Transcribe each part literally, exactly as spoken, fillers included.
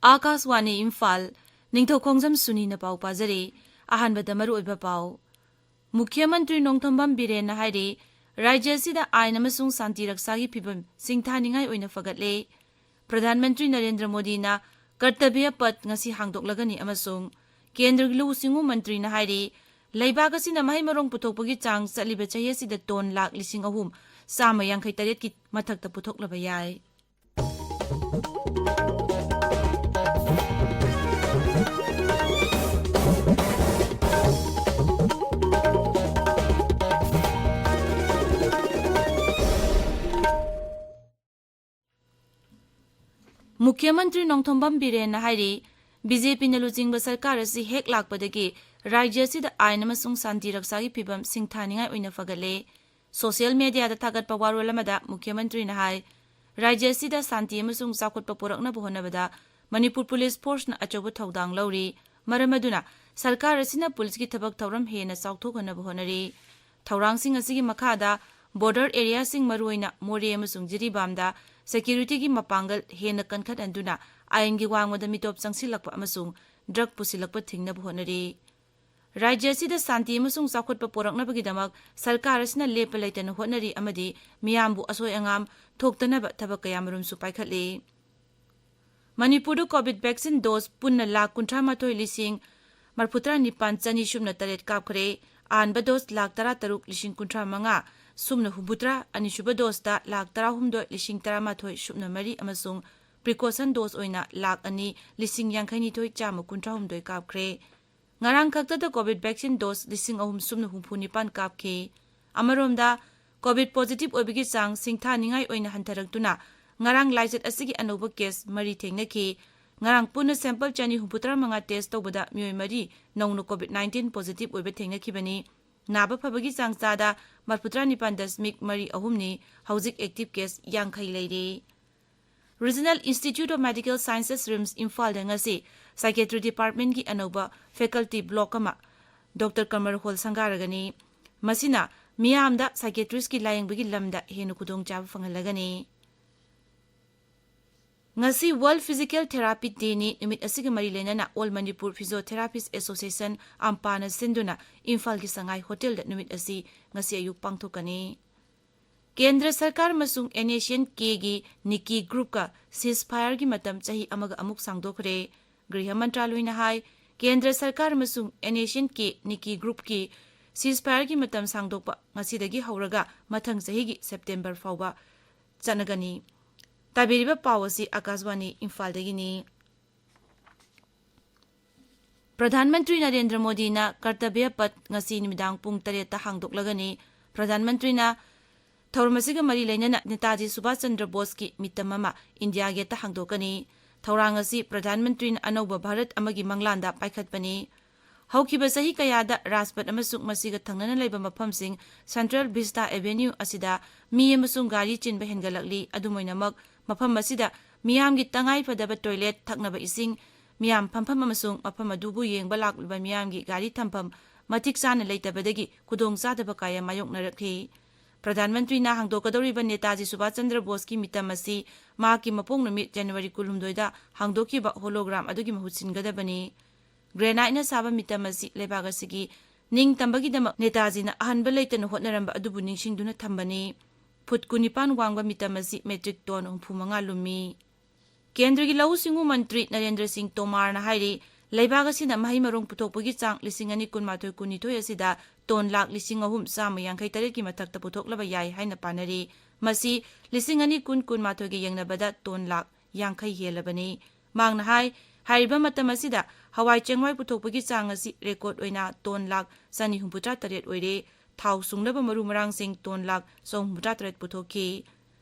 ꯑꯥꯀꯥꯁꯋꯥꯅꯤ ꯏꯝꯐꯥꯜ, ꯅꯤꯡꯊꯧꯈꯣꯡꯖꯝ ꯁꯨꯅꯤꯅ ꯄꯥꯎ ꯄꯥꯖꯔꯤ꯫ ꯑꯍꯥꯟꯕꯗ ꯃꯔꯨꯑꯣꯏꯕ ꯄꯥꯎ꯫ ꯃꯨꯈ꯭ꯌ ꯃꯟꯇ꯭ꯔꯤ ꯅꯣꯡꯊꯣꯝꯕꯝ ꯕꯤꯔꯦꯟꯅ ꯍꯥꯏꯔꯤ, ꯔꯥꯖ꯭ꯌ ꯑꯁꯤꯗ ꯑꯥꯏꯟ ꯑꯃꯁꯨꯡ ꯁꯥꯟꯇꯤ ꯔꯛꯁꯥꯒꯤ ꯐꯤꯚꯝ ꯁꯤꯡꯊꯥꯅꯤꯡꯉꯥꯏ ꯑꯣꯏꯅ ꯐꯒꯠꯂꯦ꯫ ꯄ꯭ꯔꯙꯥꯟ ꯃꯟꯇ꯭ꯔꯤ ꯅꯔꯦꯟꯗ꯭ꯔ ꯃꯣꯗꯤꯅ ꯀꯔꯇꯕ꯭ꯌ ꯄꯊ ꯉꯁꯤ ꯍꯥꯡꯗꯣꯛꯂꯒꯅꯤ ꯑꯃꯁꯨꯡ ꯀꯦꯟꯗ꯭ꯔꯒꯤ ꯂꯧꯎ ꯁꯤꯡꯎ ꯃꯟꯇ꯭ꯔꯤꯅ ꯍꯥꯏꯔꯤ, ꯂꯩꯕꯥꯛ ꯑꯁꯤꯅ ꯃꯍꯩ ꯃꯔꯣꯡ ꯄꯨꯊꯣꯛꯄꯒꯤ ꯆꯥꯡ ꯆꯠꯂꯤꯕ ꯆꯍꯤ ꯑꯁꯤꯗ ꯇꯣꯟ ꯂꯥꯈ ꯂꯤꯁꯤꯡ ꯑꯍꯨꯝ ꯆꯥꯝꯃ ꯌꯥꯡꯈꯩ ꯇꯔꯦꯠꯀꯤ ꯃꯊꯛꯇ ꯄꯨꯊꯣꯛꯂꯕ ꯌꯥꯏ꯫ ꯃꯨꯈ꯭ꯌ ꯃꯟꯇ꯭ꯔꯤ ꯅꯣꯡꯊꯣꯝꯕꯝ ꯕꯤꯔꯦꯟꯅ ꯍꯥꯏꯔꯤ, ꯕꯤ ꯖꯦ ꯄꯤꯅ ꯂꯨꯆꯤꯡꯕ ꯁꯔꯀꯥꯔ ꯑꯁꯤ ꯍꯦꯛ ꯂꯥꯛꯄꯗꯒꯤ ꯔꯥꯖ꯭ꯌ ꯑꯁꯤꯗ ꯑꯥꯏꯟ ꯑꯃꯁꯨꯡ ꯁꯥꯟꯇꯤ ꯔꯛꯁꯥꯒꯤ ꯐꯤꯚꯝ ꯁꯤꯡꯊꯥꯅꯤꯡꯉꯥꯏ ꯑꯣꯏꯅ ꯐꯒꯠꯂꯦ꯫ ꯁꯣꯁꯤꯌꯦꯜ ꯃꯦꯗꯤꯌꯥꯗ ꯊꯥꯒꯠꯄ ꯋꯥꯔꯣꯜ ꯑꯃꯗ ꯃꯨꯈ꯭ꯌ ꯃꯟꯇ꯭ꯔꯤꯅ ꯍꯥꯏ, ꯔꯥꯖ꯭ꯌ ꯑꯁꯤꯗ ꯁꯥꯟꯇꯤ ꯑꯃꯁꯨꯡ ꯆꯥꯎꯈꯠꯄ ꯄꯨꯔꯛꯅꯕ ꯍꯣꯠꯅꯕꯗ ꯃꯅꯤꯄꯨꯔ ꯄꯨꯂꯤꯁ ꯐꯣꯔꯁꯅ ꯑꯆꯧꯕ ꯊꯧꯗꯥꯡ ꯂꯧꯔꯤ꯫ ꯃꯔꯝ ꯑꯗꯨꯅ ꯁꯔꯀꯥꯔ ꯑꯁꯤꯅ ꯄꯨꯂꯤꯁꯀꯤ ꯊꯕꯛ ꯊꯧꯔꯝ ꯍꯦꯟꯅ ꯆꯥꯎꯊꯣꯛꯍꯟꯅꯕ ꯍꯣꯠꯅꯔꯤ꯫ ꯊꯧꯔꯥꯡꯁꯤꯡ ꯑꯁꯤꯒꯤ ꯃꯈꯥꯗ ꯕꯣꯔꯗꯔ ꯑꯦꯔꯤꯌꯥꯁꯤꯡ, ꯃꯔꯨꯑꯣꯏꯅ ꯃꯣꯔꯦ ꯑꯃꯁꯨꯡ ꯖꯤꯔꯤꯕꯥꯝꯗ ꯁꯦꯀ꯭ꯌꯨꯔꯤꯇꯤꯒꯤ ꯃꯄꯥꯡꯒꯜ ꯍꯦꯟꯅ ꯀꯟꯈꯠꯍꯟꯗꯨꯅ ꯑꯥꯏꯟꯒꯤ ꯋꯥꯡꯃꯗ ꯃꯤꯇꯣꯞ ꯆꯪꯁꯤꯜꯂꯛꯄ ꯑꯃꯁꯨꯡ ꯗ꯭ꯔꯒ ꯄꯨꯁꯤꯜꯂꯛꯄ ꯊꯤꯡꯅꯕ ꯍꯣꯠꯅꯔꯤ꯫ ꯔꯥꯖ꯭ꯌ ꯑꯁꯤꯗ ꯁꯥꯟꯇꯤ ꯑꯃꯁꯨꯡ ꯆꯥꯎꯈꯠꯄ ꯄꯨꯔꯛꯅꯕꯒꯤꯗꯃꯛ ꯁꯔꯀꯥꯔ ꯑꯁꯤꯅ ꯂꯦꯞꯄ ꯂꯩꯇꯅ ꯍꯣꯠꯅꯔꯤ ꯑꯃꯗꯤ ꯃꯤꯌꯥꯝꯕꯨ ꯑꯁꯣꯏ ꯑꯉꯥꯝ ꯊꯣꯛꯇꯅꯕ ꯊꯕꯛ ꯀꯌꯥꯃꯔꯨꯝꯁꯨ ꯄꯥꯏꯈꯠꯂꯤ꯫ ꯃꯅꯤꯄꯨꯔꯗ ꯀꯣꯚꯤꯗ ꯚꯦꯛꯁꯤꯟ ꯗꯣꯁ ꯄꯨꯟꯅ ꯂꯥꯈ ꯀꯨꯟꯊ꯭ꯔꯥ ꯃꯥꯊꯣꯏ ꯂꯤꯁꯤꯡ ꯃꯔꯐꯨꯇꯔꯥ ꯅꯤꯄꯥꯟ ꯆꯅꯤ ꯁꯨꯞꯅ ꯇꯔꯦꯠ ꯀꯥꯞꯈ꯭ꯔꯦ꯫ ꯑꯍꯥꯟꯕ ꯗꯣꯁ ꯂꯥꯈ ꯇꯔꯥ ꯇꯔꯨꯛ ꯂꯤꯁꯤꯡ ꯀꯨꯟꯊ꯭ꯔꯥ ꯃꯉꯥ ꯁꯨꯞꯅ ꯍꯨꯝꯐꯨꯇꯔꯥ, ꯑꯅꯤꯁꯨꯕ ꯗꯣꯁꯇ ꯂꯥꯈ ꯇꯔꯥꯍꯨꯝꯗꯣꯏ ꯂꯤꯁꯤꯡ ꯇꯔꯥꯃꯥꯊꯣꯏ ꯁꯨꯞꯅ ꯃꯔꯤ ꯑꯃꯁꯨꯡ ꯄ꯭ꯔꯤꯀꯣꯁꯟ ꯗꯣꯁ ꯑꯣꯏꯅ ꯂꯥꯈ ꯑꯅꯤ ꯂꯤꯁꯤꯡ ꯌꯥꯡꯈꯩꯅꯤꯊꯣꯏ ꯆꯥꯝꯃ ꯀꯨꯟꯊ꯭ꯔꯥꯍꯨꯝꯗꯣꯏ ꯀꯥꯞꯈ꯭ꯔꯦ꯫ ꯉꯔꯥꯡ ꯈꯛꯇꯗ ꯀꯣꯚꯤꯗ ꯚꯦꯛꯁꯤꯟ ꯗꯣꯁ ꯂꯤꯁꯤꯡ ꯑꯍꯨꯝ ꯁꯨꯞꯅ ꯍꯨꯝꯐꯨ ꯅꯤꯄꯥꯟ ꯀꯥꯞꯈꯤ꯫ ꯑꯃꯔꯣꯝꯗ, ꯀꯣꯚꯤꯗ ꯄꯣꯖꯤꯇꯤꯚ ꯑꯣꯏꯕꯒꯤ ꯆꯥꯡ ꯁꯤꯡꯊꯥꯅꯤꯡꯉꯥꯏ ꯑꯣꯏꯅ ꯍꯟꯊꯔꯛꯇꯨꯅ ꯉꯔꯥꯡ ꯂꯥꯏꯆꯠ ꯑꯁꯤꯒꯤ ꯑꯅꯧꯕ ꯀꯦꯁ ꯃꯔꯤ ꯊꯦꯡꯅꯈꯤ꯫ ꯉꯔꯥꯡ ꯄꯨꯟꯅ ꯁꯦꯝꯄꯜ ꯆꯅꯤ ꯍꯨꯝꯐꯨꯇꯔꯥ ꯃꯉꯥ ꯇꯦꯁ ꯇꯧꯕꯗ ꯃꯤꯑꯣꯏ ꯃꯔꯤ ꯅꯧꯅ ꯀꯣꯚꯤꯗ ꯅꯥꯏꯟꯇꯤꯟ ꯄꯣꯖꯤꯇꯤꯚ ꯑꯣꯏꯕ ꯊꯦꯡꯅꯈꯤꯕꯅꯤ꯫ ꯅꯥꯕ ꯐꯕꯒꯤ ꯆꯥꯡ ꯆꯥꯗ ꯃꯔꯐꯨꯇꯔꯥ ꯅꯤꯄꯥꯟ ꯗꯁꯃꯤꯛ ꯃꯔꯤ ꯑꯍꯨꯝꯅꯤ꯫ ꯍꯧꯖꯤꯛ ꯑꯦꯛꯇꯤꯚ ꯀꯦꯁ ꯌꯥꯡꯈꯩ ꯂꯩꯔꯤ꯫ Regional Institute of Medical Sciences, RIMS, ꯏꯝꯐꯥꯜꯗ ꯉꯁꯤ ꯁꯥꯏꯀꯦꯇ꯭ꯔꯤ ꯗꯤꯄꯥꯔꯠꯃꯦꯟꯒꯤ ꯑꯅꯧꯕ ꯐꯦꯀꯜꯇꯤ ꯕ꯭ꯂꯣꯛ ꯑꯃ ꯗꯣꯛꯇꯔ ꯀꯃꯔ ꯍꯣꯜ ꯁꯪꯒꯥꯔꯒꯅꯤ꯫ ꯃꯁꯤꯅ ꯃꯤꯌꯥꯝꯗ ꯁꯥꯏꯀꯦꯇ꯭ꯔꯤꯁꯀꯤ ꯂꯥꯌꯦꯡꯕꯒꯤ ꯂꯝꯗ ꯍꯦꯟꯅ ꯈꯨꯗꯣꯡꯆꯥꯕ ꯐꯪꯍꯜꯂꯒꯅꯤ꯫ ꯉꯁꯤ World Physical Therapy Day ꯅꯤ꯫ ꯅꯨꯃꯤꯠ ꯑꯁꯤꯒ ꯃꯔꯤ ꯂꯩꯅꯅ All Manipur Physiotherapist Association, ꯑꯝꯄꯥꯅ ꯁꯤꯟꯗꯨꯅ ꯏꯝꯐꯥꯜꯒꯤ ꯁꯉꯥꯏ ꯍꯣꯇꯦꯜꯗ ꯅꯨꯃꯤꯠ ꯑꯁꯤ ꯉꯁꯤ ꯑꯌꯨꯛ ꯄꯥꯡꯊꯣꯛꯀꯅꯤ꯫ ꯀꯦꯟꯗ꯭ꯔ ꯁꯔꯀꯥꯔ ꯑꯃꯁꯨꯡ NSCN-Kꯒꯤ ꯅꯤꯀꯤ ꯒ꯭ꯔꯨꯞꯀ ceasefire-ꯒꯤ ꯃꯇꯝ ꯆꯍꯤ ꯑꯃꯒ ꯑꯃꯨꯛ ꯁꯥꯡꯗꯣꯛꯈ꯭ꯔꯦ꯫ ꯒ꯭ꯔꯤꯍ ꯃꯟꯇ꯭ꯔꯥꯂꯣꯏꯅ ꯍꯥꯏ, ꯀꯦꯟꯗ꯭ꯔ ꯁꯔꯀꯥꯔ ꯑꯃꯁꯨꯡ NSCN-K ꯅꯤꯀꯤ ꯒ꯭ꯔꯨꯞꯀꯤ ceasefire-ꯒꯤ ꯃꯇꯝ ꯁꯥꯡꯗꯣꯛꯄ ꯉꯁꯤꯗꯒꯤ ꯍꯧꯔꯒ ꯃꯊꯪ ꯆꯍꯤꯒꯤ ꯁꯦꯞꯇꯦꯝꯕꯔ ꯐꯥꯎꯕ ꯆꯠꯅꯒꯅꯤ꯫ ꯇꯥꯕꯤꯔꯤꯕ ꯄꯥꯎ ꯑꯁꯤ ꯑꯀꯥꯁꯕꯥꯅꯤ ꯏꯝꯐꯥꯜꯗꯒꯤꯅꯤ꯫ ꯄ꯭ꯔꯙꯥꯟ ꯃꯟꯇ꯭ꯔꯤ ꯅꯔꯦꯟꯗ꯭ꯔ ꯃꯣꯗꯤꯅ ꯀꯔꯇꯕ꯭ꯌ ꯄꯊ ꯉꯁꯤ ꯅꯨꯃꯤꯗꯥꯡ ꯄꯨꯡ ꯇꯔꯦꯠꯇ ꯍꯥꯡꯗꯣꯛꯂꯒꯅꯤ꯫ ꯄ꯭ꯔꯙꯥꯟ ꯃꯟꯇ꯭ꯔꯤꯅ ꯊꯧꯔꯝ ꯑꯁꯤꯒ ꯃꯔꯤ ꯂꯩꯅꯅ ꯅꯦꯇꯥꯖꯤ ꯁꯨꯚꯥꯁ ꯆꯟꯗ꯭ꯔ ꯕꯣꯁꯀꯤ ꯃꯤꯇꯝ ꯑꯃ ꯏꯟꯗꯤꯌꯥ ꯒꯦꯠꯇ ꯍꯥꯡꯗꯣꯛꯀꯅꯤ꯫ ꯊꯧꯔꯥꯡ ꯑꯁꯤ ꯄ꯭ꯔꯙꯥꯟ ꯃꯟꯇ꯭ꯔꯤꯅ ꯑꯅꯧꯕ ꯚꯥꯔꯠ ꯑꯃꯒꯤ ꯃꯪꯂꯥꯟꯗ ꯄꯥꯏꯈꯠꯄꯅꯤ꯫ ꯍꯧꯈꯤꯕ ꯆꯍꯤ ꯀꯌꯥꯗ ꯔꯥꯖꯄꯊ ꯑꯃꯁꯨꯡ ꯃꯁꯤꯒ ꯊꯪꯅꯅ ꯂꯩꯕ ꯃꯐꯝꯁꯤꯡ, Central Vista Avenue ꯑꯁꯤꯗ ꯃꯤ ꯑꯃꯁꯨꯡ ꯒꯥꯔꯤ ꯆꯤꯟꯕ ꯍꯦꯟꯒꯠꯂꯛꯂꯤ꯫ ꯑꯗꯨꯝ ꯑꯣꯏꯅꯃꯛ, ꯃꯐꯝ ꯑꯁꯤꯗ ꯃꯤꯌꯥꯝꯒꯤ ꯇꯉꯥꯏ ꯐꯗꯕ toilet, ꯊꯛꯅꯕ ꯏꯁꯤꯡ, ꯃꯤꯌꯥꯝ ꯐꯝꯐꯝ ꯑꯃꯁꯨꯡ ꯃꯐꯝ ꯑꯗꯨꯕꯨ ꯌꯦꯡꯕ ꯂꯥꯛꯂꯤꯕ ꯃꯤꯌꯥꯝꯒꯤ ꯒꯥꯔꯤ ꯊꯝꯐꯝ ꯃꯇꯤꯛ ꯆꯥꯅ ꯂꯩꯇꯕꯗꯒꯤ ꯈꯨꯗꯣꯡꯆꯥꯗꯕ ꯀꯌꯥ ꯃꯥꯌꯣꯛꯅꯔꯛꯂꯤ꯫ ꯄ꯭ꯔꯙꯥꯟ ꯃꯟꯇ꯭ꯔꯤꯅ ꯍꯥꯡꯗꯣꯛꯀꯗꯧꯔꯤꯕ ꯅꯦꯇꯥꯖꯤ ꯁꯨꯚꯥꯁ ꯆꯟꯗ꯭ꯔ ꯕꯣꯁꯀꯤ ꯃꯤꯇꯝ ꯑꯁꯤ ꯃꯍꯥꯛꯀꯤ ꯃꯄꯣꯛ ꯅꯨꯃꯤꯠ January ꯀꯨꯟꯍꯨꯝꯗꯣꯏꯗ ꯍꯥꯡꯗꯣꯛꯈꯤꯕ hologram ꯑꯗꯨꯒꯤ ꯃꯍꯨꯠ ꯁꯤꯟꯒꯗꯕꯅꯤ꯫ Granite-ꯅ ꯁꯥꯕ ꯃꯤꯇꯝ ꯑꯁꯤ ꯂꯩꯕꯥꯛ ꯑꯁꯤꯒꯤ ꯅꯤꯡꯇꯝꯕꯒꯤꯗꯃꯛ ꯅꯦꯇꯥꯖꯤꯅ ꯑꯍꯟꯕ ꯂꯩꯇꯅ ꯍꯣꯠꯅꯔꯝꯕ ꯑꯗꯨꯕꯨ ꯅꯤꯡꯁꯤꯡꯗꯨꯅ ꯊꯝꯕꯅꯤ꯫ ꯐꯨꯠ ꯀꯨꯟꯅꯤꯄꯥꯟ ꯋꯥꯡꯕ ꯃꯤꯇꯝ ꯑꯁꯤ metric ton ꯍꯨꯝꯐꯨ ꯃꯉꯥ ꯂꯨꯝꯃꯤ꯫ ꯀꯦꯟꯗ꯭ꯔꯒꯤ ꯂꯧꯎ ꯁꯤꯡꯎ ꯃꯟꯇ꯭ꯔꯤ ꯅꯔꯦꯟꯗ꯭ꯔ ꯁꯤꯡ ꯇꯣꯃꯥꯔꯅ ꯍꯥꯏꯔꯤ, ꯂꯩꯕꯥꯛ ꯑꯁꯤꯅ ꯃꯍꯩ ꯃꯔꯣꯡ ꯄꯨꯊꯣꯛꯄꯒꯤ ꯆꯥꯡ ꯂꯤꯁꯤꯡ ꯑꯅꯤ ꯀꯨꯟꯃꯥꯊꯣꯏ ꯀꯨꯟꯅꯤꯊꯣꯏ ꯑꯁꯤꯗ ton ꯂꯥꯈ ꯂꯤꯁꯤꯡ ꯑꯍꯨꯝ ꯆꯥꯝꯃ ꯌꯥꯡꯈꯩ ꯇꯔꯦꯠꯀꯤ ꯃꯊꯛꯇ ꯄꯨꯊꯣꯛꯂꯕ ꯌꯥꯏ ꯍꯥꯏꯅ ꯄꯥꯅꯔꯤ꯫ ꯃꯁꯤ ꯂꯤꯁꯤꯡ ꯑꯅꯤ ꯀꯨꯟ ꯀꯨꯟꯃꯥꯊꯣꯏꯒ ꯌꯦꯡꯅꯕꯗ ton ꯂꯥꯈ ꯌꯥꯡꯈꯩ ꯍꯦꯜꯂꯕꯅꯤ꯫ ꯃꯍꯥꯛꯅ ꯍꯥꯏ, ꯍꯥꯏꯔꯤꯕ ꯃꯇꯝ ꯑꯁꯤꯗ ꯍꯋꯥꯏ ꯆꯦꯡꯋꯥꯏ ꯄꯨꯊꯣꯛꯄꯒꯤ ꯆꯥꯡ ꯑꯁꯤ record ꯑꯣꯏꯅ ton ꯂꯥꯈ ꯆꯅꯤ ꯍꯨꯝꯐꯨꯇꯔꯥ ꯇꯔꯦꯠ ꯑꯣꯏꯔꯦ꯫ ꯊꯥꯎ ꯁꯨꯡꯅꯕ ꯃꯔꯨ ꯃꯔꯥꯡꯁꯤꯡ ton ꯂꯥꯈ ꯆꯍꯨꯝ ꯍꯨꯝꯐꯨꯇꯔꯥ ꯇꯔꯦꯠ ꯄꯨꯊꯣꯛꯈꯤ꯫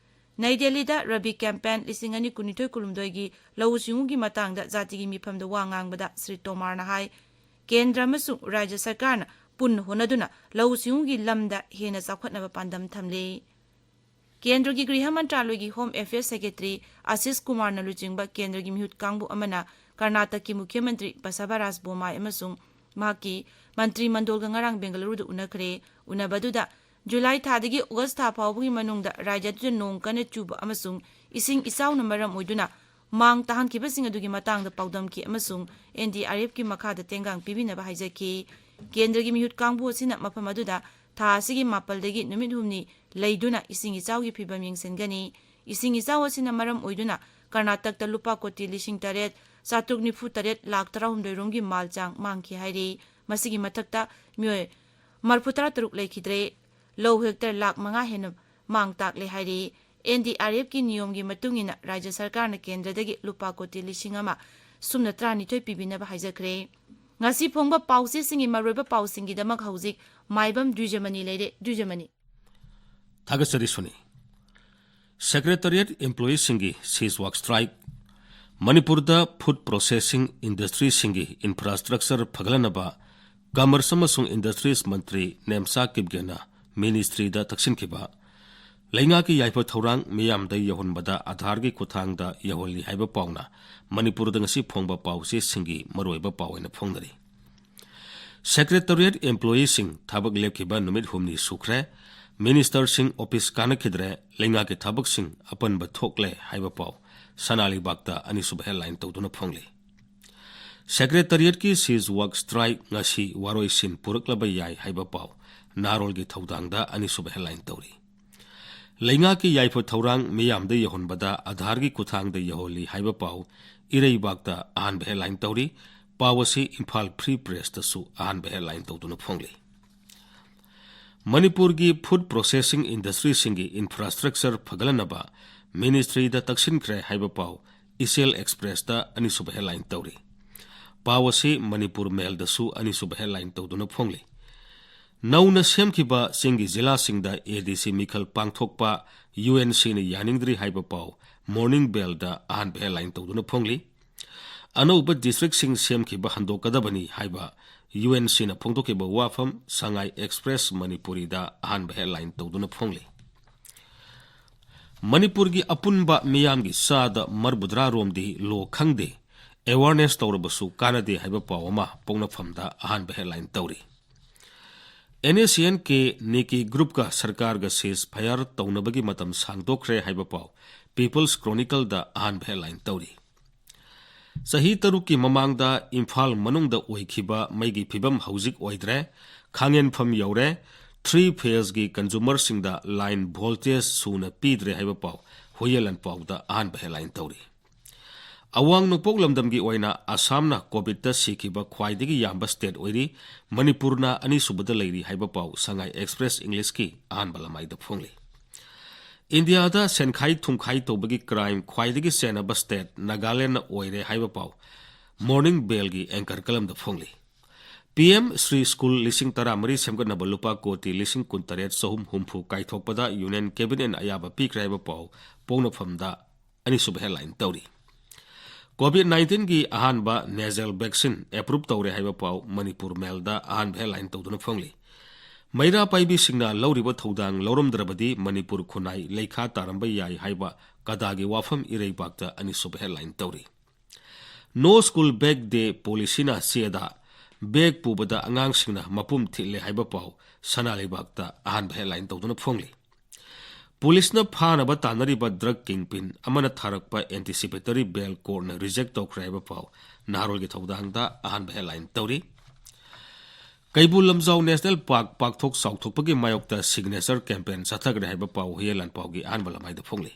ꯅꯩ ꯗꯦꯜꯂꯤꯗ ꯔꯕꯤ campaign ꯂꯤꯁꯤꯡ ꯑꯅꯤ ꯀꯨꯟꯅꯤꯊꯣꯏ ꯀꯨꯟꯍꯨꯝꯗꯣꯏꯒꯤ ꯂꯧꯎ ꯁꯤꯡꯎꯒꯤ ꯃꯇꯥꯡꯗ ꯖꯥꯇꯤꯒꯤ ꯃꯤꯐꯝꯗ ꯋꯥ ꯉꯥꯡꯕꯗ ꯁ꯭ꯔꯤ ꯇꯣꯃꯥꯔꯅ ꯍꯥꯏ, ꯀꯦꯟꯗ꯭ꯔ ꯑꯃꯁꯨꯡ ꯔꯥꯖ꯭ꯌ ꯁꯔꯀꯥꯔꯅ ꯄꯨꯟꯅ ꯍꯣꯠꯅꯗꯨꯅ ꯂꯧꯎ ꯁꯤꯡꯎꯒꯤ ꯂꯝꯗ ꯍꯦꯟꯅ ꯆꯥꯎꯈꯠꯅꯕ ꯄꯥꯟꯗꯝ ꯊꯝꯂꯤ꯫ ꯀꯦꯟꯗ꯭ꯔꯒꯤ ꯒ꯭ꯔꯤꯍ ꯃꯟꯇ꯭ꯔꯥꯂꯣꯏꯒꯤ Home Affairs Secretary ꯑꯁꯤꯁ ꯀꯨꯃꯥꯔꯅ ꯂꯨꯆꯤꯡꯕ ꯀꯦꯟꯗ꯭ꯔꯒꯤ ꯃꯤꯍꯨꯠ ꯀꯥꯡꯕꯨ ꯑꯃꯅ ꯀꯔꯅꯥꯇꯛꯀꯤ ꯃꯨꯈ꯭ꯌ ꯃꯟꯇ꯭ꯔꯤ ꯕꯁꯕꯥꯔꯥꯖ ꯕꯣꯃꯥꯏ ꯑꯃꯁꯨꯡ ꯃꯍꯥꯛꯀꯤ ꯃꯟꯇ꯭ꯔꯤ ꯃꯟꯗꯣꯜꯒ ꯉꯔꯥꯡ ꯕꯦꯡꯒꯂꯨꯔꯨꯗ ꯎꯅꯈ꯭ꯔꯦ꯫ ꯎꯅꯕ ꯑꯗꯨꯗ ꯖꯨꯂꯥꯏ ꯊꯥꯗꯒꯤ ꯑꯣꯒꯁ ꯊꯥ ꯐꯥꯎꯕꯒꯤ ꯃꯅꯨꯡꯗ ꯔꯥꯖ꯭ꯌ ꯑꯗꯨꯗ ꯅꯣꯡ ꯀꯟꯅ ꯆꯨꯕ ꯑꯃꯁꯨꯡ ꯏꯁꯤꯡ ꯏꯆꯥꯎꯅ ꯃꯔꯝ ꯑꯣꯏꯗꯨꯅ ꯃꯥꯡ ꯇꯥꯍꯟꯈꯤꯕꯁꯤꯡ ꯑꯗꯨꯒꯤ ꯃꯇꯥꯡꯗ ꯄꯥꯎꯗꯝꯈꯤ ꯑꯃꯁꯨꯡ ꯑꯦꯟ ꯗꯤ ꯑꯥꯔ ꯑꯦꯐꯀꯤ ꯃꯈꯥꯗ ꯇꯦꯡꯒꯥꯡ ꯄꯤꯕꯤꯅꯕ ꯍꯥꯏꯖꯈꯤ꯫ ꯀꯦꯟꯗ꯭ꯔꯒꯤ ꯃꯤꯍꯨꯠ ꯀꯥꯡꯕꯨ ꯑꯁꯤꯅ ꯃꯐꯝ ꯑꯗꯨꯗ ꯊꯥ ꯑꯁꯤꯒꯤ ꯃꯥꯄꯜꯗꯒꯤ ꯅꯨꯃꯤꯠ ꯍꯨꯝꯅꯤ ꯂꯩꯗꯨꯅ ꯏꯁꯤꯡ ꯏꯆꯥꯎꯒꯤ ꯐꯤꯕꯝ ꯌꯦꯡꯁꯤꯟꯒꯅꯤ꯫ ꯏꯁꯤꯡ ꯏꯆꯥꯎ ꯑꯁꯤꯅ ꯃꯔꯝ ꯑꯣꯏꯗꯨꯅ ꯀꯔꯅꯥꯇꯛꯇ ꯂꯨꯄꯥ ꯀꯣꯇꯤ ꯂꯤꯁꯤꯡ ꯇꯔꯦꯠ ꯆꯥꯇ꯭ꯔꯨꯛ ꯅꯤꯐꯨ ꯇꯔꯦꯠ ꯂꯥꯈ ꯇꯔꯥꯍꯨꯝꯗꯣꯏ ꯔꯣꯝꯒꯤ ꯃꯥꯜ ꯆꯥꯡ ꯃꯥꯡꯈꯤ ꯍꯥꯏꯔꯤ꯫ ꯃꯁꯤꯒꯤ ꯃꯊꯛꯇ ꯃꯤꯑꯣꯏ ꯃꯔꯤꯐꯨ ꯇꯔꯥ ꯇꯔꯨꯛ ꯂꯩꯈꯤꯗ꯭ꯔꯦ꯫ ꯂꯧ ꯍꯦꯛꯇꯔ ꯂꯥꯈ ꯃꯉꯥ ꯍꯦꯟꯅ ꯃꯥꯡ ꯇꯥꯛꯂꯦ ꯍꯥꯏꯔꯤ꯫ ꯑꯦꯟ ꯗꯤ ꯑꯥꯔ ꯑꯦꯐꯀꯤ ꯅꯤꯌꯣꯝꯒꯤ ꯃꯇꯨꯡ ꯏꯟꯅ ꯔꯥꯖ꯭ꯌ ꯁꯔꯀꯥꯔꯅ ꯀꯦꯟꯗ꯭ꯔꯗꯒꯤ ꯂꯨꯄꯥ ꯀꯣꯇꯤ ꯂꯤꯁꯤꯡ ꯑꯃ ꯁꯨꯞꯅ ꯇꯔꯥꯅꯤꯊꯣꯏ ꯄꯤꯕꯤꯅꯕ ꯍꯥꯏꯖꯈ꯭ꯔꯦ꯫ ꯉꯁꯤ ꯐꯣꯡꯕ ꯄꯥꯎꯆꯦꯁꯤꯡꯒꯤ ꯃꯔꯨꯑꯣꯏꯕ ꯄꯥꯎꯁꯤꯡꯒꯤꯗꯃꯛ ꯍꯧꯖꯤꯛ ꯃꯥꯏꯕꯝ ꯗ꯭ꯋꯤꯖꯃꯅꯤ ꯂꯩꯔꯦ꯫ ꯗ꯭ꯋꯤꯖꯃꯅꯤ꯫ ꯊꯥꯒꯠꯆꯔꯤ ꯁꯨꯅꯤ꯫ ꯁꯦꯀ꯭ꯔꯦꯇꯔꯤꯌꯦꯠ ꯏꯝꯄ꯭ꯂꯣꯌꯤꯁꯤꯡꯒꯤ ꯁꯤꯖ ꯋꯥꯛ ꯁ꯭ꯇ꯭ꯔꯥꯏꯛ꯫ ꯃꯅꯤꯄꯨꯔꯗ ꯐꯨꯗ ꯄ꯭ꯔꯣꯁꯦꯁꯤꯡ ꯏꯟꯗꯁꯇ꯭ꯔꯤꯁꯤꯡꯒꯤ ꯏꯟꯐ꯭ꯔꯥꯁ꯭ꯇ꯭ꯔꯛꯆꯔ ꯐꯒꯠꯂꯅꯕ ꯀꯃꯔꯁ ꯑꯃꯁꯨꯡ ꯏꯟꯗꯁꯇ꯭ꯔꯤꯁ ꯃꯟꯇ꯭ꯔꯤ ꯅꯦꯝꯆꯥ ꯀꯤꯞꯒꯦꯅ ꯃꯤꯅꯤꯁꯇ꯭ꯔꯤꯗ ꯇꯛꯁꯤꯟꯈꯤꯕ꯫ ꯂꯩꯉꯥꯛꯀꯤ ꯌꯥꯏꯐ ꯊꯧꯔꯥꯡ ꯃꯤꯌꯥꯝꯗ ꯌꯧꯍꯟꯕꯗ ꯑꯥꯙꯥꯔꯒꯤ ꯈꯨꯠꯊꯥꯡꯗ ꯌꯧꯍꯜꯂꯤ ꯍꯥꯏꯕ ꯄꯥꯎꯅ ꯃꯅꯤꯄꯨꯔꯗ ꯉꯁꯤ ꯐꯣꯡꯕ ꯄꯥꯎꯆꯦꯁꯤꯡꯒꯤ ꯃꯔꯨꯑꯣꯏꯕ ꯄꯥꯎ ꯑꯣꯏꯅ ꯐꯣꯡꯅꯔꯤ꯫ ꯁꯦꯀ꯭ꯔꯦꯇꯔꯤꯌꯦꯠ ꯏꯝꯄ꯭ꯂꯣꯌꯤꯁꯤꯡ ꯊꯕꯛ ꯂꯦꯞꯈꯤꯕ ꯅꯨꯃꯤꯠ ꯍꯨꯝꯅꯤ ꯁꯨꯈ꯭ꯔꯦ꯫ ꯃꯤꯅꯤꯁꯇꯔꯁꯤꯡ ꯑꯣꯐꯤꯁ ꯀꯥꯅꯈꯤꯗ꯭ꯔꯦ꯫ ꯂꯩꯉꯥꯛꯀꯤ ꯊꯕꯛꯁꯤꯡ ꯑꯄꯟꯕ ꯊꯣꯛꯂꯦ ꯍꯥꯏꯕ ꯄꯥꯎ ꯁꯅꯥ ꯂꯩꯕꯥꯛꯇ ꯑꯅꯤꯁꯨꯕ ꯍꯦꯗꯂꯥꯏꯟ ꯇꯧꯗꯨꯅ ꯐꯣꯡꯂꯤ꯫ ꯁꯦꯀ꯭ꯔꯦꯇꯔꯤꯌꯦꯠꯀꯤ ꯁꯤꯖ ꯋꯥꯛ ꯁ꯭ꯇ꯭ꯔꯥꯏꯛ ꯉꯁꯤ ꯋꯥꯔꯣꯏꯁꯤꯟ ꯄꯨꯔꯛꯂꯕ ꯌꯥꯏ ꯍꯥꯏꯕ ꯄꯥꯎ ꯅꯥꯔꯣꯜꯒꯤ ꯊꯧꯗꯥꯡꯗ ꯑꯅꯤꯁꯨꯕ ꯍꯦꯗꯂꯥꯏꯟ ꯇꯧꯔꯤ꯫ ꯂꯩꯉꯥꯛꯀꯤ ꯌꯥꯏꯐ ꯊꯧꯔꯥꯡ ꯃꯤꯌꯥꯝꯗ ꯌꯧꯍꯟꯕꯗ ꯑꯥꯙꯥꯔꯒꯤ ꯈꯨꯠꯊꯥꯡꯗ ꯌꯧꯍꯜꯂꯤ ꯍꯥꯏꯕ ꯄꯥꯎ ꯏꯔꯩꯕꯥꯛꯇ ꯑꯍꯥꯟꯕ ꯍꯦꯗꯂꯥꯏꯟ ꯇꯧꯔꯤ꯫ ꯄꯥꯎ ꯑꯁꯤ ꯏꯝꯐꯥꯜ ꯐ꯭ꯔꯤ ꯄ꯭ꯔꯦꯁꯇꯁꯨ ꯑꯍꯥꯟꯕ ꯍꯦꯗꯂꯥꯏꯟ ꯇꯧꯗꯨꯅ ꯐꯣꯡꯂꯤ꯫ ꯃꯅꯤꯄꯨꯔꯒꯤ ꯐꯨꯗ ꯄ꯭ꯔꯣꯁꯦꯁꯤꯡ ꯏꯟꯗꯁꯇ꯭ꯔꯤꯁꯤꯡꯒꯤ ꯏꯟꯐ꯭ꯔꯥꯁ꯭ꯇ꯭ꯔꯛꯆꯔ ꯐꯒꯠꯂꯅꯕ ꯃꯤꯅꯤꯁꯇ꯭ꯔꯤꯗ ꯇꯛꯁꯤꯟꯈ꯭ꯔꯦ ꯍꯥꯏꯕ ꯄꯥꯎ ꯏꯆꯦꯜ ꯑꯦꯛꯁꯄ꯭ꯔꯦꯁꯇ ꯑꯅꯤꯁꯨꯕ ꯍꯦꯗꯂꯥꯏꯟ ꯇꯧꯔꯤ꯫ ꯄꯥꯎ ꯑꯁꯤ ꯃꯅꯤꯄꯨꯔ ꯃꯦꯜꯗꯁꯨ ꯑꯅꯤꯁꯨꯕ ꯍꯦꯗꯂꯥꯏꯟ ꯇꯧꯗꯨꯅ ꯐꯣꯡꯂꯤ꯫ ꯅꯧꯅ ꯁꯦꯝꯈꯤꯕ ꯆꯤꯡꯒꯤ ꯖꯤꯂꯥꯁꯤꯡꯗ ꯑꯦ ꯗꯤ ꯁꯤ ꯃꯤꯈꯜ ꯄꯥꯡꯊꯣꯛꯄ ꯌꯨ ꯑꯦꯟ ꯁꯤꯅ ꯌꯥꯅꯤꯡꯗ꯭ꯔꯤ ꯍꯥꯏꯕ ꯄꯥꯎ ꯃꯣꯔꯅꯤꯡ ꯕꯦꯜꯗ ꯑꯍꯥꯟꯕ ꯍꯦꯗꯂꯥꯏꯟ ꯇꯧꯗꯨꯅ ꯐꯣꯡꯂꯤ꯫ ꯑꯅꯧꯕ ꯗꯤꯁꯇ꯭ꯔꯤꯛꯁꯤꯡ ꯁꯦꯝꯈꯤꯕ ꯍꯟꯗꯣꯛꯀꯗꯕꯅꯤ ꯍꯥꯏꯕ ꯌꯨ ꯑꯦꯟ ꯁꯤꯅ ꯐꯣꯡꯗꯣꯛꯈꯤꯕ ꯋꯥꯐꯝ ꯁꯉꯥꯏ ꯑꯦꯛꯁꯄ꯭ꯔꯦꯁ ꯃꯅꯤꯄꯨꯔꯤꯗ ꯑꯍꯥꯟꯕ ꯍꯦꯗꯂꯥꯏꯟ ꯇꯧꯗꯨꯅ ꯐꯣꯡꯂꯤ꯫ ꯃꯅꯤꯄꯨꯔꯒꯤ ꯑꯄꯨꯟꯕ ꯃꯤꯌꯥꯝꯒꯤ ꯆꯥꯗ ꯃꯔꯤꯐꯨꯇꯔꯥ ꯔꯣꯝꯗꯤ ꯂꯣ ꯈꯪꯗꯦ, ꯑꯦꯋꯥꯔꯅꯦꯁ ꯇꯧꯔꯕꯁꯨ ꯀꯥꯟꯅꯗꯦ ꯍꯥꯏꯕ ꯄꯥꯎ ꯑꯃ ꯄꯣꯛꯅꯐꯝꯗ ꯑꯍꯥꯟꯕ ꯍꯦꯗꯂꯥꯏꯟ ꯇꯧꯔꯤ꯫ And S C and K ꯅꯤꯀꯤ ꯒ꯭ꯔꯨꯞꯀ ꯁꯔꯀꯥꯔꯒ ceasefire ꯇꯧꯅꯕꯒꯤ ꯃꯇꯝ ꯁꯥꯡꯗꯣꯛꯈ꯭ꯔꯦ ꯍꯥꯏꯕ ꯄꯥꯎ People's Chronicleꯗ ꯑꯍꯥꯟꯕ headline ꯇꯧꯔꯤ꯫ ꯆꯍꯤ ꯇꯔꯨꯛꯀꯤ ꯃꯃꯥꯡꯗ ꯏꯝꯐꯥꯜ ꯃꯅꯨꯡꯗ ꯑꯣꯏꯈꯤꯕ ꯃꯩꯒꯤ ꯐꯤꯕꯝ ꯍꯧꯖꯤꯛ ꯑꯣꯏꯗ꯭ꯔꯦ, ꯈꯥꯡꯍꯦꯟꯐꯝ ꯌꯧꯔꯦ, three phaseꯀꯤ consumerꯁꯤꯡꯗ line voltage ꯁꯨꯅ ꯄꯤꯗ꯭ꯔꯦ ꯍꯥꯏꯕ ꯄꯥꯎ ꯍꯨꯏꯌꯦꯟ ꯂꯥꯟꯄꯥꯎꯗ ꯑꯍꯥꯟꯕ headline ꯇꯧꯔꯤ꯫ ꯑꯋꯥꯡ ꯅꯣꯡꯄꯣꯛ ꯂꯝꯗꯝꯒꯤ ꯑꯣꯏꯅ ꯑꯁꯥꯝꯅ COVIDꯇ ꯁꯤꯈꯤꯕ ꯈ꯭ꯋꯥꯏꯗꯒꯤ ꯌꯥꯝꯕ state ꯑꯣꯏꯔꯤ, ꯃꯅꯤꯄꯨꯔꯅ ꯑꯅꯤꯁꯨꯕꯗ ꯂꯩꯔꯤ ꯍꯥꯏꯕ ꯄꯥꯎ Sangai Express Englishꯀꯤ ꯑꯍꯥꯟꯕ ꯂꯃꯥꯏꯗ ꯐꯣꯡꯂꯤ꯫ ꯏꯟꯗꯤꯌꯥꯗ ꯁꯦꯟꯈꯥꯏ ꯊꯨꯝꯈꯥꯏ ꯇꯧꯕꯒꯤ crime ꯈ꯭ꯋꯥꯏꯗꯒꯤ ꯆꯦꯟꯅꯕ state ꯅꯥꯒꯥꯂꯦꯟꯗꯅ ꯑꯣꯏꯔꯦ ꯍꯥꯏꯕ ꯄꯥꯎ Morning Bellꯒꯤ anchor columnꯗ ꯐꯣꯡꯂꯤ꯫ ꯄꯤ ꯑꯦꯝ ꯁ꯭ꯔꯤ ꯁ꯭ꯀꯨꯜ ꯂꯤꯁꯤꯡ ꯇꯔꯥꯃꯔꯤ ꯁꯦꯝꯒꯠꯅꯕ ꯂꯨꯄꯥ ꯀꯣꯇꯤ ꯂꯤꯁꯤꯡ ꯀꯨꯟꯇꯔꯦꯠ ꯆꯍꯨꯝ ꯍꯨꯝꯐꯨ ꯀꯥꯏꯊꯣꯛꯄꯗ Union Cabinetꯅ ꯑꯌꯥꯕ ꯄꯤꯈ꯭ꯔꯦ ꯍꯥꯏꯕ ꯄꯥꯎ ꯄꯣꯛꯅꯐꯝꯗ ꯑꯅꯤꯁꯨꯕ headline ꯇꯧꯔꯤ꯫ COVID nineteenꯒꯤ ꯑꯍꯥꯟꯕ nasal vaccine approve ꯇꯧꯔꯦ ꯍꯥꯏꯕ ꯄꯥꯎ ꯃꯅꯤꯄꯨꯔ Mailꯗ ꯑꯍꯥꯟꯕ headline ꯇꯧꯗꯨꯅ ꯐꯣꯡꯂꯤ꯫ ꯃꯩꯔꯥ ꯄꯥꯏꯕꯤꯁꯤꯡꯅ ꯂꯧꯔꯤꯕ ꯊꯧꯗꯥꯡ ꯂꯧꯔꯝꯗ꯭ꯔꯕꯗꯤ ꯃꯅꯤꯄꯨꯔ ꯈꯨꯟꯅꯥꯏ ꯂꯩꯈꯥ ꯇꯥꯔꯝꯕ ꯌꯥꯏ ꯍꯥꯏꯕ ꯀꯗꯥꯒꯤ ꯋꯥꯐꯝ ꯏꯔꯩꯕꯥꯛꯇ ꯑꯅꯤꯁꯨꯕ headline ꯇꯧꯔꯤ꯫ No School Bag Day policyꯅ ꯆꯦꯗ bag ꯄꯨꯕꯗ ꯑꯉꯥꯡꯁꯤꯡꯅ ꯃꯄꯨꯝ ꯊꯤꯠꯂꯦ ꯍꯥꯏꯕ ꯄꯥꯎ ꯁꯅꯥ ꯂꯩꯕꯥꯛꯇ ꯑꯍꯥꯟꯕ headline ꯇꯧꯗꯨꯅ ꯐꯣꯡꯂꯤ꯫ ꯄꯨꯂꯤꯁꯅ ꯐꯥꯅꯕ ꯇꯥꯟꯅꯔꯤꯕ drug kingpin ꯑꯃꯅ ꯊꯥꯔꯛꯄ anticipatory bail courtꯅ reject ꯇꯧꯈ꯭ꯔꯦ ꯍꯥꯏꯕ ꯄꯥꯎ ꯅꯍꯥꯔꯣꯜꯒꯤ ꯊꯧꯗꯥꯡꯗ ꯑꯍꯥꯟꯕ headline ꯇꯧꯔꯤ꯫ ꯀꯩꯕꯨꯜ ꯂꯝꯖꯥꯎ National Park ꯄꯥꯛꯊꯣꯛ ꯆꯥꯎꯊꯣꯛꯄꯒꯤ ꯃꯥꯌꯣꯛꯇ signature campaign ꯆꯠꯊꯈ꯭ꯔꯦ ꯍꯥꯏꯕ ꯄꯥꯎ ꯍꯨꯏꯌꯦꯟ ꯂꯥꯟꯄꯥꯎꯒꯤ ꯑꯍꯥꯟꯕ ꯂꯃꯥꯏꯗ ꯐꯣꯡꯂꯤ꯫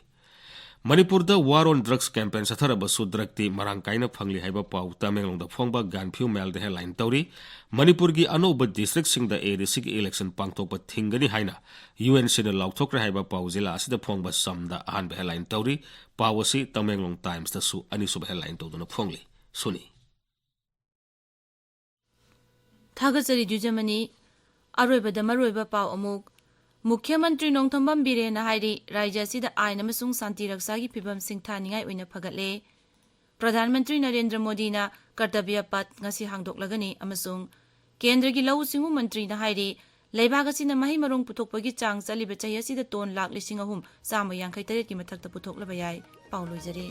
ꯃꯅꯤꯄꯨꯔꯗ war on drugs campaign ꯆꯠꯊꯔꯕꯁꯨ drugꯇꯤ ꯃꯔꯥꯡ ꯀꯥꯏꯅ ꯐꯪꯂꯤ ꯍꯥꯏꯕ ꯄꯥꯎ ꯇꯃꯦꯡꯂꯣꯡꯗ ꯐꯣꯡꯕ Gaanphiu Mailꯗ headline ꯇꯧꯔꯤ꯫ ꯃꯅꯤꯄꯨꯔꯒꯤ ꯑꯅꯧꯕ districtꯁꯤꯡꯗ ADCꯒꯤ election ꯄꯥꯡꯊꯣꯛꯄ ꯊꯤꯡꯒꯅꯤ ꯍꯥꯏꯅ UNCꯅ ꯂꯥꯎꯊꯣꯛꯈ꯭ꯔꯦ ꯍꯥꯏꯕ ꯄꯥꯎ ꯖꯤꯂꯥ ꯑꯁꯤꯗ ꯐꯣꯡꯕ ꯆꯝꯗ ꯑꯍꯥꯟꯕ headline ꯇꯧꯔꯤ꯫ ꯄꯥꯎ ꯑꯁꯤ ꯇꯃꯦꯡꯂꯣꯡ Timesꯇꯁꯨ ꯑꯅꯤꯁꯨꯕ headline ꯇꯧꯗꯨꯅ ꯐꯣꯡꯂꯤ꯫ ꯁꯨꯅꯤ꯫ ꯊꯥꯒꯠꯆꯔꯤ ꯗ꯭ꯌꯨꯖꯃꯅꯤ꯫ ꯑꯔꯣꯏꯕꯗ ꯃꯔꯨꯑꯣꯏꯕ ꯄꯥꯎ ꯑꯃꯨꯛ꯫ ꯃꯨꯈ꯭ꯌ ꯃꯟꯇ꯭ꯔꯤ ꯅꯣꯡꯊꯣꯝꯕꯝ ꯕꯤꯔꯦꯟꯅ ꯍꯥꯏꯔꯤ, ꯔꯥꯖ꯭ꯌ ꯑꯁꯤꯗ ꯑꯥꯏꯟ ꯑꯃꯁꯨꯡ ꯁꯥꯟꯇꯤ ꯔꯛꯁꯥꯒꯤ ꯐꯤꯕꯝ ꯁꯤꯡꯊꯥꯅꯤꯡꯉꯥꯏ ꯑꯣꯏꯅ ꯐꯒꯠꯂꯦ꯫ ꯄ꯭ꯔꯙꯥꯟ ꯃꯟꯇ꯭ꯔꯤ ꯅꯔꯦꯟꯗ꯭ꯔ ꯃꯣꯗꯤꯅ ꯀꯔꯇꯕ꯭ꯌ ꯄꯊ ꯉꯁꯤ ꯍꯥꯡꯗꯣꯛꯂꯒꯅꯤ ꯑꯃꯁꯨꯡ ꯀꯦꯟꯗ꯭ꯔꯒꯤ ꯂꯧꯎ ꯁꯤꯡꯎ ꯃꯟꯇ꯭ꯔꯤꯅ ꯍꯥꯏꯔꯤ, ꯂꯩꯕꯥꯛ ꯑꯁꯤꯅ ꯃꯍꯩ ꯃꯔꯣꯡ ꯄꯨꯊꯣꯛꯄꯒꯤ ꯆꯥꯡ ꯆꯠꯂꯤꯕ ꯆꯍꯤ ꯑꯁꯤꯗ ꯇꯣꯟ ꯂꯥꯈ ꯂꯤꯁꯤꯡ ꯑꯍꯨꯝ ꯆꯥꯝꯃ ꯌꯥꯡꯈꯩ ꯇꯔꯦꯠꯀꯤ ꯃꯊꯛꯇ ꯄꯨꯊꯣꯛꯂꯕ ꯌꯥꯏ꯫ ꯄꯥꯎ ꯂꯣꯏꯖꯔꯦ꯫